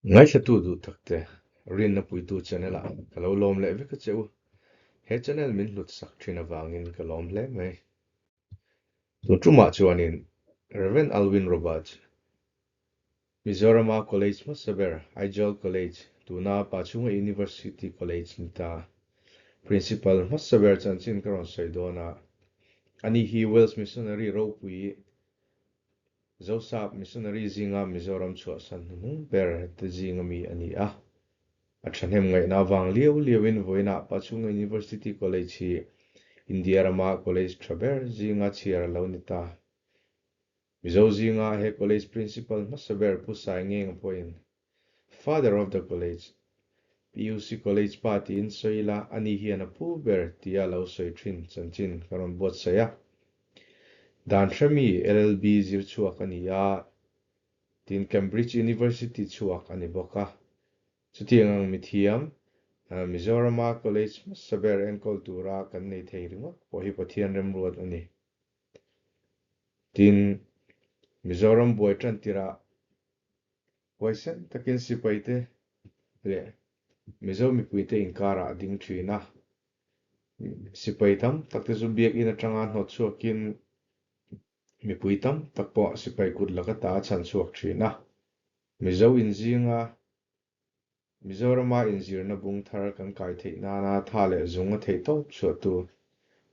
Ngaithlatu duh takte, Rinna Puitu channel-ah ka lo lawm leh vek a che u. He channel min hlut sak thin avangin ka lawm hle mai. Tun tumah chuanin Rev Alwyn Roberts, Mizorama College hmasa ber Aizawl College, tuna Pachhunga University College ni ta, Principal hmasa ber chanchin ka rawn sawi dawn a. Ani hi Wales Missionary ropui Zosap Missionary zinga Mizoram chhuahsan hnuhnung ber te zinga mi a ni a. A thahnem ngaihna avang liau liauin vawiinah Pachhunga University College hi India rama college tha ber zinga chhiar a lo ni ta. Mizo zinga he college principal hmasa ber Pu Sai Ngenga pawhin Father of the College, PUC College pa tiin sawi ila ani hian a pu ber tia lo sawi thin chanchin ka rawn buatsaih a. Dan hremi LLB zir chhuak a ni a, tin Cambridge University chhuak a ni bawk a. Chutiang ang mithiam, Mizorama College hmasa ber enkawl tura kan nei thei ringawt pawh hi Pathian remruat a ni. Tin, Mizoram buai tan tirah Huaisen takin sipaite leh Mizo mipuite inkarah a ding thin a. Sipai tam takte chu biakinn atanga hnawt chhuakin mipui tam tak pawh sipai kut laka ta a chhan chhuak thin a. Mizo inzinga Mizorama inzirna bung thar kan kai theih nana tha leh zung a theih tawp chhuahtu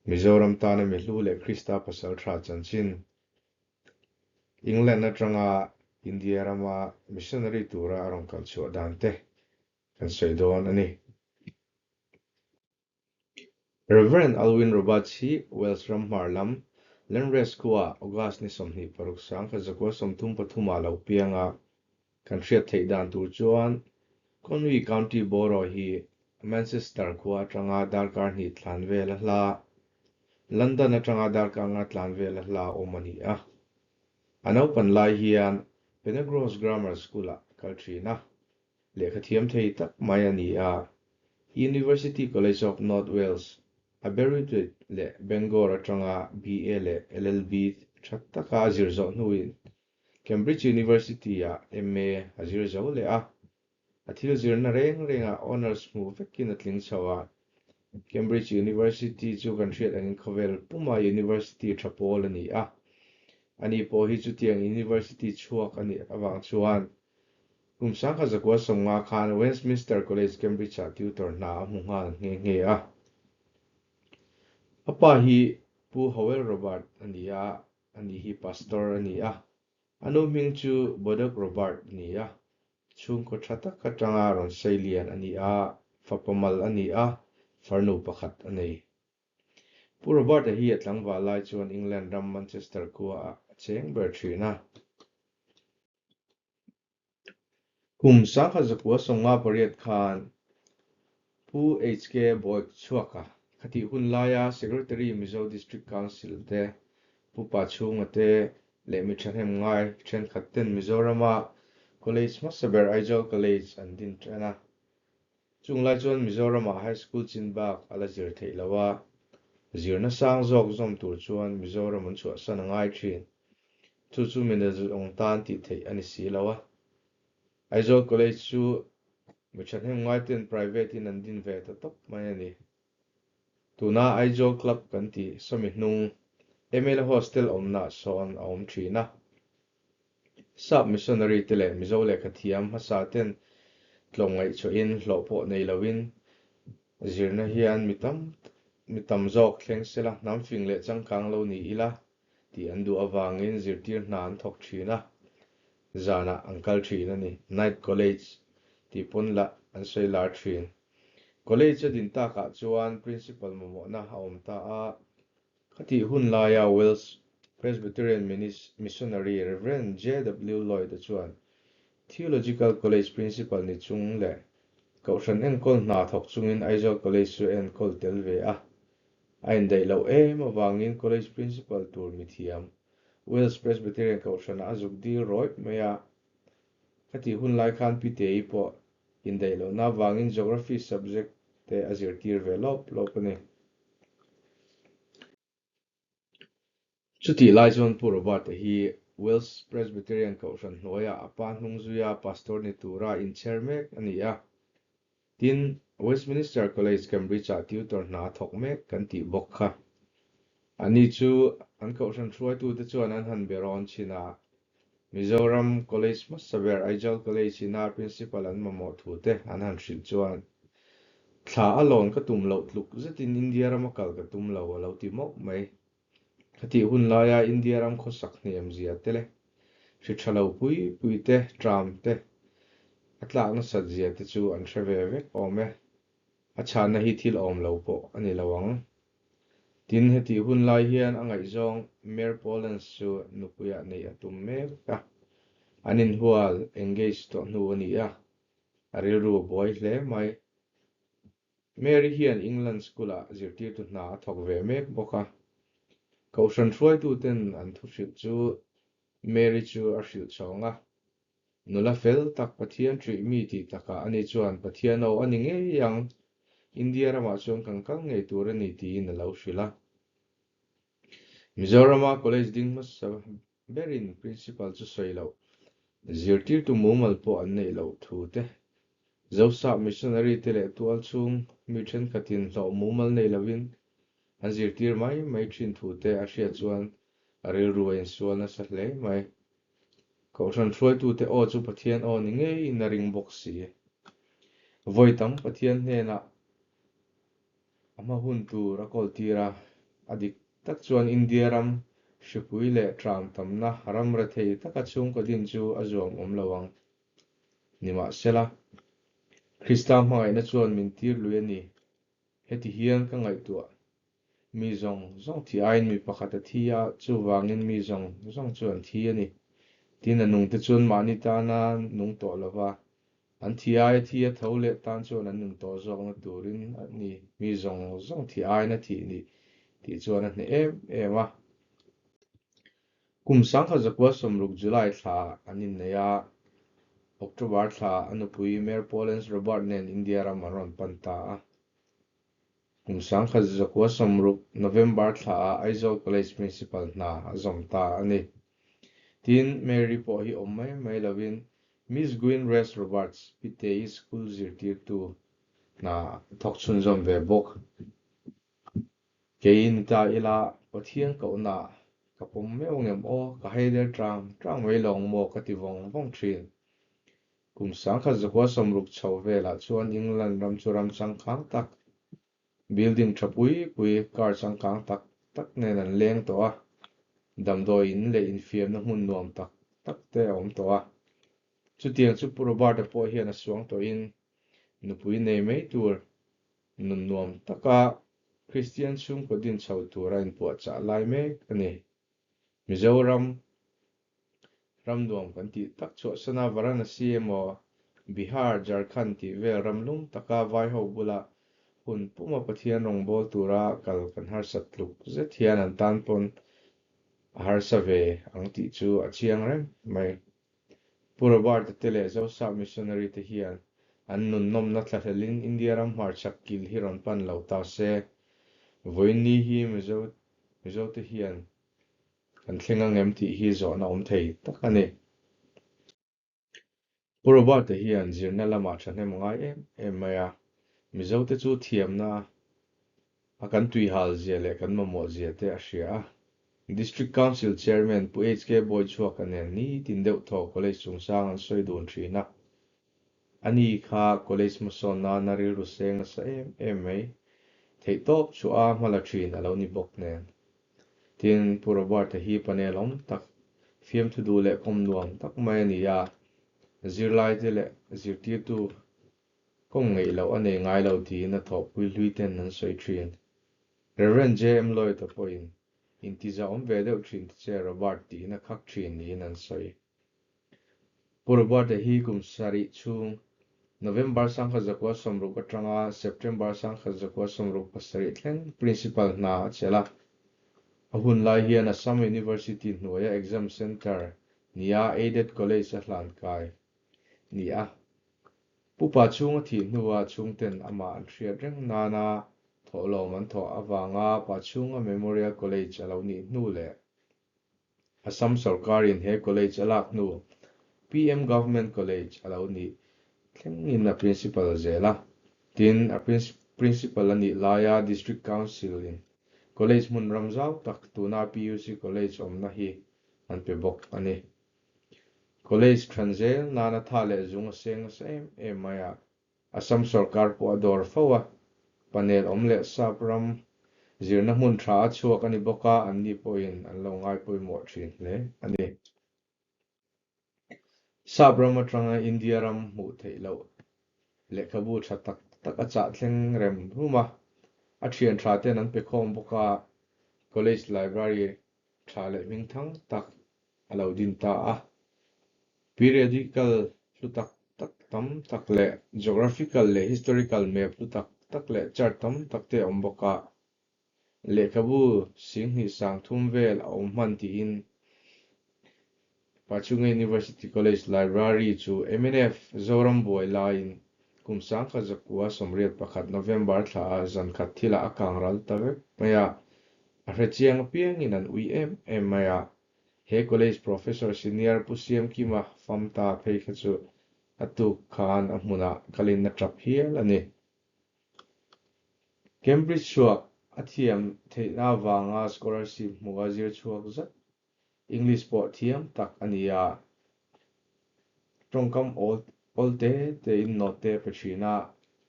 Mizoram tana mihlu leh Krista pasal tha chanchin England atanga India rama missionary tura a rawn kal chhuah dan te kan sawi dawn a ni. Rev. Alwyn Roberts hi Wales ram hmar lam, Llanres khua August ni 26 1933 ah lo piang a, kan hriat theih dan tur chuan Conwy County Borough hi Manchester khua atanga darkar hnih tlan vel a hla, London atanga darkar nga tlan vel a hla awm a ni a. A naupan lai hian Penygroes Grammar School-ah kal thin a. Lehkha thiam thei tak mai a ni a, University College of North Wales, Aberystwyth leh Bangor atanga BA leh LLB tha taka a zir zawh hnuin Cambridge University-ah MA a zir zo leh a. A thil zirna reng rengah honours hmuh vekin a tling chho a. Cambridge University chu kan hriat angin khawvel puma university tha pawl a ni a. Ani pawh hi chutiang university chhuak a nih avang chuan Kum 1950 khan Westminster College, Cambridge-ah tutor hna a hmu nghal nghe nghe a. A pa hi Pu Howell Robert a ni a, ani hi pastor a ni a. A nu hming chu Bodog Robert a ni a. Chhungkaw tha tak atanga rawn sei lian a ni a, fapa mal a ni a, farnu pakhat a nei. Pu Robert-a hi a tlangval lai chuan England ram Manchester khuaah a cheng ber thin a. Kum 1958 khan Pu HK Bawichhuaka khatih hun laia Secretary Mizo District Council te, Pu Pachhunga te leh mi thahnem ngai thenkhat ten Mizorama College hmasa ber Aizawl College an din tan a. Chung lai chuan Mizoramah High School chin bak a la zir theih lo a, zirna sang zawk zawm tur chuan Mizoram an chhuahsan a ngai thin. Chu chu Minazawng tan tih theih a ni si lo a. Aizawl College chu mi thahnem ngaiten private in an din ve ta tawp mai a ni. Tuna Aizawl Club kan tih sawmi hnung mla Hostel awmnaah sawn a awm thin a. Sap missionary te leh Mizo lehkha thiam hmasa ten tlawmngaih chhuahin hlawh pawh nei loin zirna hian mi tam mi tam zawk thleng sela hnam fing leh changkang lo ni ila tih an duh avangin zirtir hna an thawk thin a, zanah an kal thin a ni. Night College tih pawn lah an sawi lar thin. College a din takah chuan Principal mamawhna a awm ta a, Khatih hun laia Wales Presbyterian Missionary Rev. JW Lloyd-a chuan Theological College Principal ni chung leh Kohhran enkawl hna thawk chungin Aizawl College chu a enkawl tel ve a. A indaih loh em avangin College Principal tur mithiam Wales Presbyterian Kohhranah a zuk dil rawih mai a. Khatih hun lai khan Pi Tei pawh indaih lohna avangin Geography subject te a zirtir ve lawp lawp a ni. Chutih lai chuan Pu Robert-a hi Wales Presbyterian Kohhran hnuaiah a pa hnung zuia pastor ni tura inchher mek a ni a. Tin, Westminster College, Cambridge-ah tutor hna a thawk mek kan tih bawk kha. Ani chu an kohhran hruaitute chuan an han be rawn chhin a, Mizoram College hmasa ber Aizawl College ina Principal an mamawh thute an han hrilh chuan, Thla a lawn ka tum loh tluk zetin India rama kal ka tum lo a lo ti mawp mai. Khatih hun laia India ram khawsak hniam zia te leh hri tha lo pui pui te, tram te, a tlak nasat zia te chu an hre ve vek awm e. A chhanna hi thil awm lo pawh a ni lo ang. Tin, hetih hun lai hian a ngaihzawng Mayor Polens chu nupuiah neih a tum mek a, an inhual, engage, tawh hnu a ni a, a rilru a buai hle mai. Mary hian England School-ah zirtirtu hna a thawk ve mek bawk a. Kohhran hruaituten an thu hrilh chu Mary chu a hrilh chhawng a. Nula fel tak Pathian ṭih mi tih takah ani chuan Pathian aw a ni ngei ang, India ramah chuan kan kal ngei tur a ni tiin a lo hrilh a. Mizorama college ding hmasa berin Principal chu sawi loh, zirtirtu mumal pawh an neih loh thu te, Zosap missionary te leh tual chhung mi thenkhatin hlawh mumal nei lovin an zirtir mai mai thin thu te a hriat chuan a rilru a insual nasa hle mai. Kohhran hruaitute aw chu Pathian aw ni ngeiin a ring bawk si. Vawi tam Pathian hnenah A hma hun tur a kawl tir a, a dik tak chuan India ram hripui leh tram tamna ram rethei taka chhungkaw din chu a zuam awm lo ang. Nimahsela, Krista hmangaihna chuan min tir lui a ni. Heti hian ka ngaihtuah, Mi zawng zawng thi aiin mi pakhat a thi a, chuvangin mi zawng zawng chu an thi a ni. Tin, a nungte chuan mahni tana nung tawh lova, An thi aia thi a tho leh tan chuan an nun tawh zawkna turin a ni. Mi zawng zawng thi aiin a thih ni tih chuan a hneh em em a. Kum 1960 July thla an innei a, October thla a nupui Mayor Paulens Robert nen India ram an rawn pan ta a. Kum 1960 November thla ah Aizawl College Principal hna a zawm ta a ni. Tin, Mary pawh hi awm mai mai lovin Miss Gwyn Rest Roberts, Pitei School zirtirtu hna a thawk chhunzawm ve bawk. Kei ni ta ila Pathian kohna ka pawm meuh ngem aw, ka haider tang tang mai lawng maw ka ti vawng vawng thin. Kum 1960 chho velah chuan England ram chu ram changkang tak, building tha pui pui, car changkang tak tak nen an leng tawh a, damdawi in leh infiamna hmun nuam tak tak te a awm tawh a. Chutiang chu Pu Robert-a pawh hian a suang tawhin nupui nei mai tur nun nuam taka Kristian chhungkaw din chho tur a inpuahchah lai mek a ni. Mizoram Ram nuam kan tih tak chhuahsan a, Varanasi emaw Bihar, Jharkhand tih vel ram lum taka vai ho bula hun puma Pathian rawngbâwl tura kal kan harsat tluk zet hian an tan pawn a harsa ve ang tih chu a chiang reng mai. Pu Robert-a te leh Zosap missionary te hian an nunnawmna thlahlelin India ram hmarchhak kil hi rawn pan lo ta se, vawiin ni hi Mizo Mizote hian Kan thleng ang em tih hi zawhna awm thei tak a ni. Pu Robert-a hian zirna lamah thahnem ngai em em mai a, Mizote chu thiamna a kan tuihal zia leh kan mamawh zia te a hria a. District Council Chairman Pu HK Bawichhuaka nen nitin deuh thaw College chungchang an sawi dun thin a. Ani kha College hmasawn nana rilru seng nasa em em mai. Theihtawp chhuah a hmala thin a lo ni bawk nen. Tin, Pu Robert-a hi panel awm tak, fiamthu duh leh kawm nuam tak mai a ni a, zirlaite leh zirtirtu kawm ngeih loh a nei ngai lo tiin a thawhpui hlui ten an sawi thin. Rev. JM Lloyd-a pawhin intiza awm ve deuh thin te che Robert tiin a khak thin niin an sawi. Pu Robert-a hi kum sarih chhung, November 1960 atanga September 1967 thleng Principal hna a chelh a. A hun lai hian Assam University hnuaia exam centre nia Aided College a hlan kai ni a. Pu Pa chhung a thih hnua chhungten amah an hriat reng nana thawhlawm an thawh avanga Pa chhunga Memorial College a lo nih hnu leh. Assam sorkarin he college a lak hnu PM Government College a lo nih thlengin a principal zel a. Tin, a principal a nih laia District Council-in college hmun ram zau tak tuna PUC College awmna hi an pe bawk a ni. College than zel nana tha leh zung a seng nasa em em mai a. Assam sorkar pawh a dawr fo a, panel awm leh sap ram zirna hmun tha a chhuak a ni bawk a, anni pawhin an lo ngai pawimawh thin hle a ni. Sap ram atanga India ram hmuh theih loh lehkhabu tha tak tak a chah thleng rem rum a, a thian tha ten an pe khawm bawk a, College Library tha leh hmingthang tak a lo din ta a. Periodical hlu tak tak tam tak leh geographical leh historical map hlu tak tak leh chart tam tak te a awm bawk a. Lehkhabu 20 30 vel a awm hman tiin Pachhunga University College Library chu mnf Zoram buai laiin kum 1981 November thla ah zan khat thilah a kang ral ta vek mai a, a hrechiang apiangin an ui em em mai a. He college professor senior Pu Siamkima fam ta phei kha chu a tuk khan a hmunah kalin a tap hial a ni. Cambridge chhuak a thiam theihna avanga scholarship hmuh a zir chhuak zat English pawh thiam tak a ni a, tawngkam awl awl te tein note te pe thin a,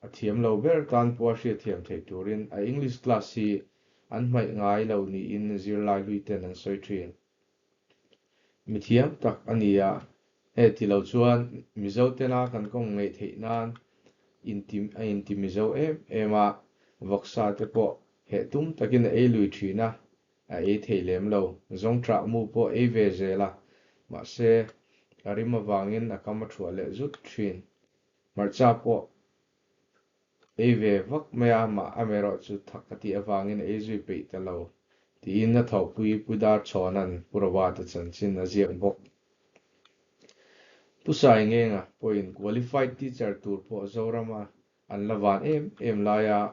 a thiam lo ber tan pawh a hriatthiam theih turin a English class hi an hmaih ngai lo niin zirlai hlui ten an sawi thin. Mi thiam tak a ni a, he ti lo chuan Mizo tena kan kawng ngeih theih nan inti a inti Mizo em em a, vawksa te pawh heh tum takin a ei lui thin a, a ei thei lem lo. Zawngṭah mu pawh ei ve zel a, mahse a rim avangin a kam a thuah leh zut thin. Hmarcha pawh ei ve vak mai a, mah amaherawh chu thak a tih avangin a ei zui peih ta lo tiin a thawhpui Pu Darchhawna'n Pu Rawate chanchin a ziak bawk. Pu Saingenga pawhin qualified teacher tur pawh Zorama an la van em em laia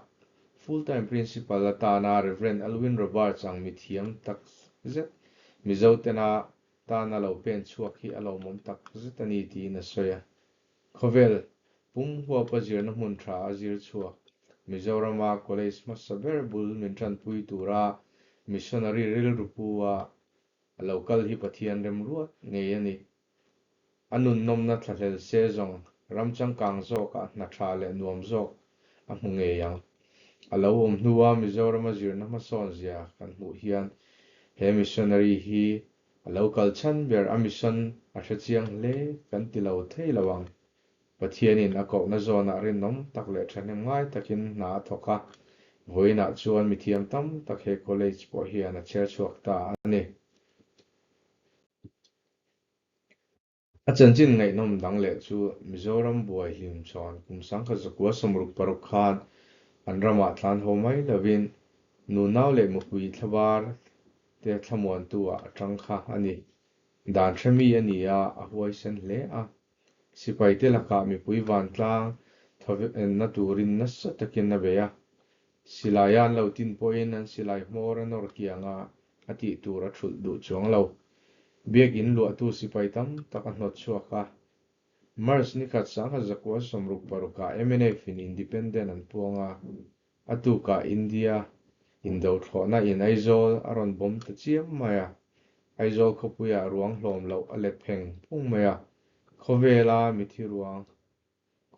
full time principal atana Rev. Alwyn Roberts ang mithiam tak zet Mizo tena tana lo pen chhuak hi a lawmawm tak zet a ni tiin a sawi a. Khawvel pum huapa zirna hmun tha a zir chhuak. Mizorama college hmasa ber bul min tanpui tura missionary rilru pu a a lo kal hi Pathian remruat ngei a ni. A nunnawmna thlahlel se zawng ram changkang zawkah hna tha leh nuam zawk a hmu ngei ang. A lo awm hnua Mizorama zirna hmasawn zia kan hmuh hian he missionary hi a lo kal chhan ber a mission a hrechiang hle kan ti lo thei lo ang. Pathianin a kohna zawnah rinawm tak leh thahnem ngai takin hna a thawk a, vawiinah chuan mithiam tam tak he college pawh hian a chher chhuak ta a ni. A chanchin ngaihnawm dang leh chu Mizoram buai hlim chhawn kum 1966 khan an ramah tlan haw mai lovin nunau leh mupui thlabar te thlamuantu ah a tang kha a ni. Dan hre mi a ni a, a huaisen hle a. Sipai te lakah mipui vantlang thawvenna turin nasa takin a bei a. Silai a an lo tin pawhin an silai hmawr a nawr kiang a, a tih tur a thulh duh chuang lo. Biakinn luahtu sipai tam tak a hnawt chhuak a. March ni khat 1966 ah mnf in Independent an puang a, a tukah India indo thlawhna in Aizawl a rawn bawm ta chiam mai a. Aizawl khawpuiah ruang hlawm loh a let pheng phung mai a, khawvela mithi ruang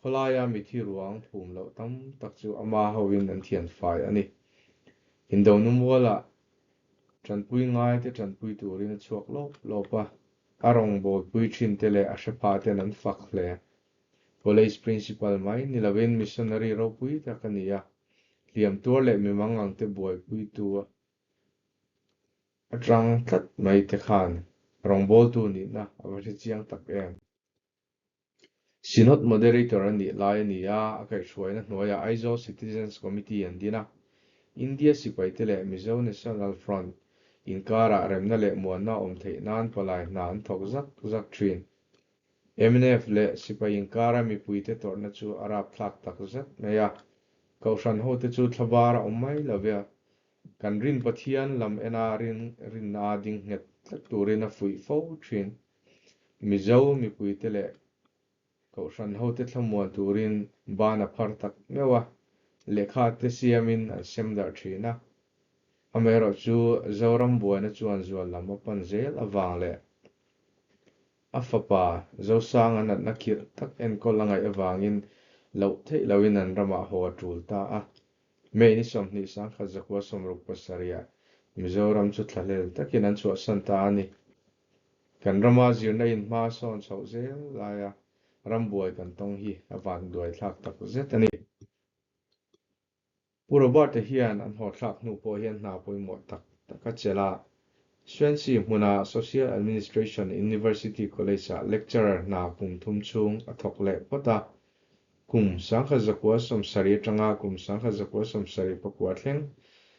Khawlaia mithi ruang phum loh tam tak chu ama hoin an thian fai a ni. Indonu mualah tanpui ngaite tanpui turin a chhuak lawp lawp a, a rawngbawlpui thinte leh a hrepha ten an fak hle. College Principal mai ni lovin missionary ropui tak a ni a, hliam tuar leh mimang angte buaipuitu atang tlat mai te khan rawngbawltu nihna a va hrechiang tak em. Synod Moderator a nih lai a ni a, a kaihhruaina hnuaiah Aizawl Citizens Committee an din a. India sipaite leh Mizo National Front inkarah remna leh muanna awm theih nan palai hna an thawk zak zak thin. Mnf leh sipai inkara mipuite tawrhna chu a rapthlak tak zet mai a, Kohhran hote chu thlabar a awm mai lo ve. Kan rin Pathian lam ena rin rinna ding nghet tlat turin a fuih fo thin. Mizo mipuite leh Kohhran hote thlamuan turin ban a phar tak meuh a, lehkha te siamin an sem darh thin a. Amaherawhchu Zoram buaina chuan zual lam a pan zel avang leh a fapa Zosanga natna khirh tak enkawl a ngaih avangin loh theih loin an ramah haw a tul ta a. May ni 20 1967ah Mizoram chu thlahlel takin an chhuahsan ta a ni. Kan rama zirna in hma sawn chhoh zel laia rambuai kan tawng hi a van duaithlak tak zet a ni. Pu Robert-a hian an hawthlak hnu pawh hian hna pawimawh tak tak a chelh a. Swansea hmuna Social Administration University College-ah lecturer hna kum thum chhung a thawk leh phawt a. Kum 1970 atanga kum 1974 thleng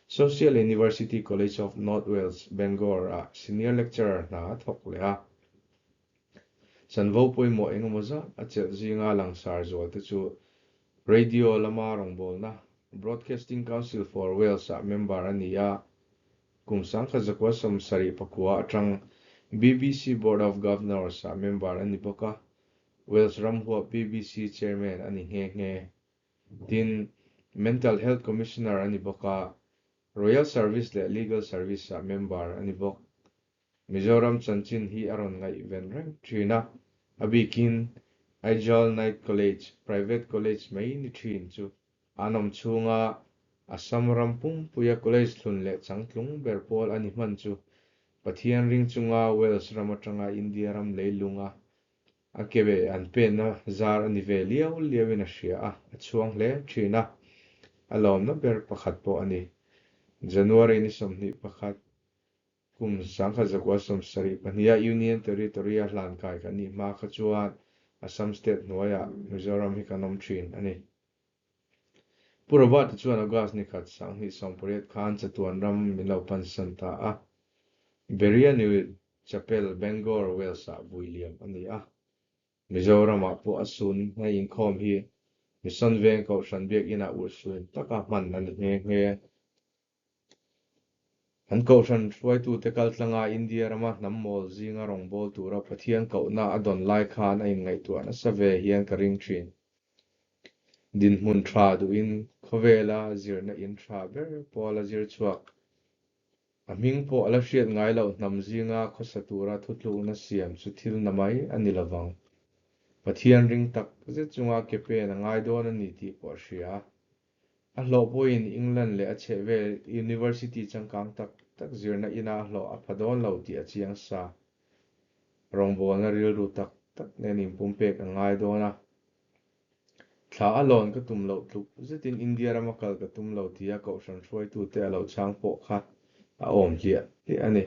Social University College of North Wales, Bangor-ah senior lecturer hna a thawk leh a. Chanvo pawimawh engemaw zat a chelh zinga langsar zualte chu Radio lama rawngbawlna, Broadcasting Council for Wales-ah member a ni a, kum 1979 atang BBC Board of Governors-ah member a ni bawk a, Wales ram huap BBC Chairman a ni nghe nghe. Tin, Mental Health Commissioner a ni bawk a, Royal Service leh Legal Service-ah member a ni bawk. Mizoram chanchin hi a rawn ngaihven reng thin a, a bikin Aizawl Night College, private college mai ni thin chu an awm chhunga Assam ram pumpuia college hlun leh changtlung ber pawl a ni hman chu Pathian ring chunga Wales ram atanga India ram leilunga a ke ve an penna zar a ni ve liau liauin a hria a, a chhuang hle thin a, a lawmna ber pakhat pawh a ni. January ni 21. Kum 1972-a Union Territory-a hlankai kan nih hma kha chuan Assam State hnuaiah Mizoram hi kan awm thin a ni. Pu Robert-a chuan August ni khat 2018 khan chatuan ram min lo pansan ta a. Beria New Chapel, Bangor, Wales-ah vui liam a ni a. Mizoramah pawh a sun hna inkhawm hi Mission Veng Kohhran Biakinah urhsun taka hman a ni nghe nghe. An kohhran hruaitute kaltlanga India rama hnam mawl zinga rawngbâwl tura Pathian kohna a dawn lai khan a inngaihtuah nasa ve hian ka ring thin. Dinhmun tha duhin khawvela zirna in tha ber pawl a zir chhuak. A hming pawh a la hriat ngai loh hnam zinga khawsa tura thutlukna siam chu thil na mai a ni lovang. Pathian ring tak zet chunga ke pen a ngai dawn a ni tih pawh a hria. A hlawh pawhin England leh a chhehvel University changkang tak tak zirna ina a hlawh a pha dawn lo tih a chiang sa. Rawngbawlna rilru tak tak nen inpumpek a ngai dawn a. Thla a lawn ka tum loh tluk zetin India rama kal ka tum lo tia kohhran hruaitute a lo chhang pawh kha a awm hliah hliah a ni.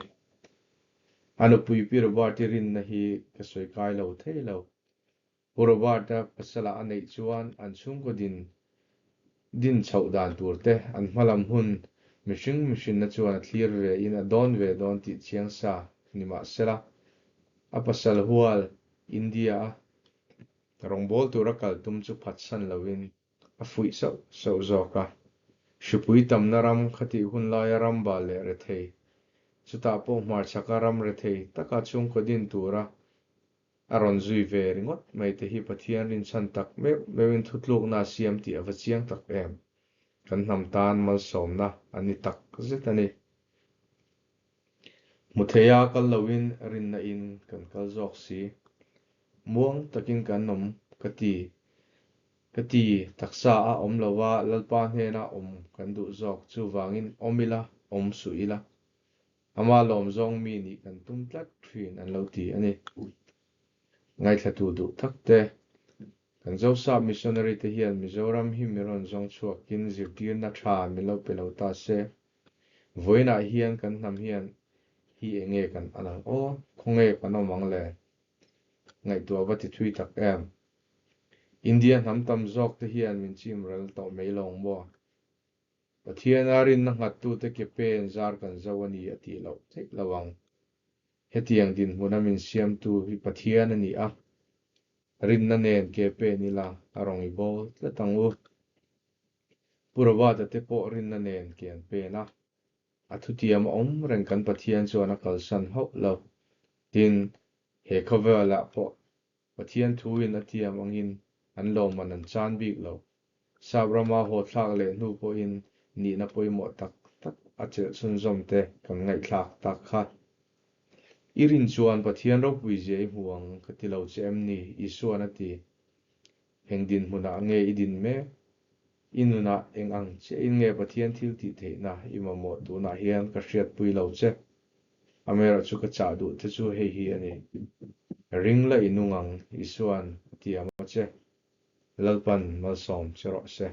A nupui Pi Robert-i rinna hi ka sawi kai lo thei lo. Pu Robert-a pasala a neih chuan an chhungkaw din din chhoh dan tur te, an hmalam hun mihring mihrinna chuan a thlir ve in a dawn ve dawn tih chiang sa ni mah sela, a pasal hual India-a rawngbâwl tura kal tum chu phatsan loin a fuih sauh sauh zawk a. Hripui tamna ram khatih hun laia ram bal leh rethei, chutah pawh hmarchhaka ram rethei taka chhungkaw din tura A rawn zui ve ringawt mai te hi Pathian rinchhan tak meuh meuhin thutlukna a siam tih a va chiang tak em. Kan hnam tan malsawmna an ni tak zet a ni. Hmu theia kal loin rinna in kan kal zawk si. Muang takin kan awm ka ti. Ka ti, taksa a awm lova Lalpa hnena awm kan duh zawk chuvangin awm ila, awm suh ila. Ama lawm zawng mi nih kan tum tlat thin an lo ti a ni. Ngaithlatu duh tak te, kan Zosap missionary te hian Mizoram hi mi rawn zawng chhuakin zirtirna tha min lo pe lo ta se, vawiinah hian kan hnam hian hi enge kan an ang aw, khawnge kan awm ang le? Ngaihtuah va ti thui tak em? India hnam tam zawk te hian min chim ral tawh mai lawng maw? Pathiana rinna nghattute ke pen zar kan zo a ni a tih loh theih lo ang. Hetiang dinhmuna min siamtu hi Pathian a ni a, rinna nen ke pen ila a rawn i bawl tlat ang u. Pu Robert-a te pawh rinna nen ke an pen a. A thutiam a awm reng kan Pathian chuan a kalsan hauh lo. Tin, he khawvelah pawh Pathian thuin a tiam angin an lawmman an chan bik lo. Sap rama haw thlak leh hnu pawhin nihna pawimawh tak tak a chelh chhunzawm te kan ngaihthlak tak kha. I rin chuan Pathian ropui zia i hmu ang ka ti lo che em ni? Isuan a ti. Eng dinhmunah nge i din mek? I nunah eng ang chiahin nge Pathian thil tih theihna i mamawh tunah hian ka hriatpui lo che? Amaherawh chu ka chah duh te chu hei hi a ni. Ring la i nung ang, Isuan a ti ang che. Lalpan malsawm che rawh se.